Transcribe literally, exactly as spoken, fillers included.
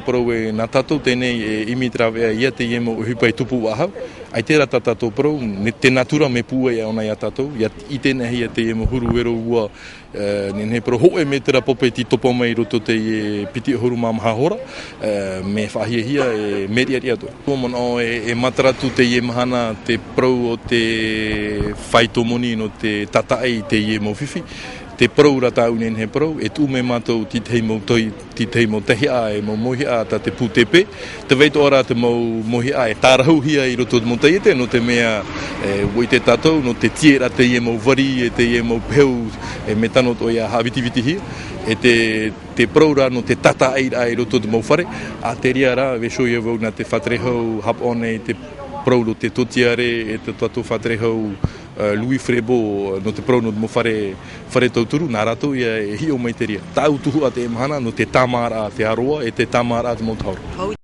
Parau e nā tātou teie e ʻimi te rāveʻa ia teie mau ʻohipa e tupu faʻahou. ʻAita rā tā tātou parau, ne te natura mea pūai ʻona ia tātou, ia ʻite nei ia teie mau huru vero ua, e, nehenehe parau hōʻē mētera pōpeti topa mai i roto teie piti ʻahuru mā maha hora, e, mea faʻahiahia e mea riʻariʻa atoʻa. Ua manaʻo e, e matara atu teie mahana te parau o te faito moni nō te tātaʻi i teie mau fifi. Te parau rā tāʻu nehenehe parau, e tuʻu mai mātou i te tahi mau toi, i te tahi mau tahiʻa, e mau mauhaʻa tā te pū tepe. Tē vai atoʻa ra te mau mauhaʻa e tārahuhia i roto i te mau taiete, nō te mea, e, ʻua ʻite tātou, nō te tiʻa ra teie mau vari, e teie mau pehu, e mea tano atoʻa ia haʻavitivitihia. E te, te parau rā nō te tātaʻiraʻa i roto i te mau fare, a te reira rā, e hōʻē ia vau nā te fātere hau haʻapaʻo nei te parau nō te tōtiare, e te tātou fātere hau, e, Louis Frébault, nō te parau nō te mau fare, fare tauturu, nā rātou ia e hiʻo mai te reira. Tāʻu tuhaʻa teie mahana, nō te tāmāraʻa te aroa, e te tāmāraʻa te mau tahora.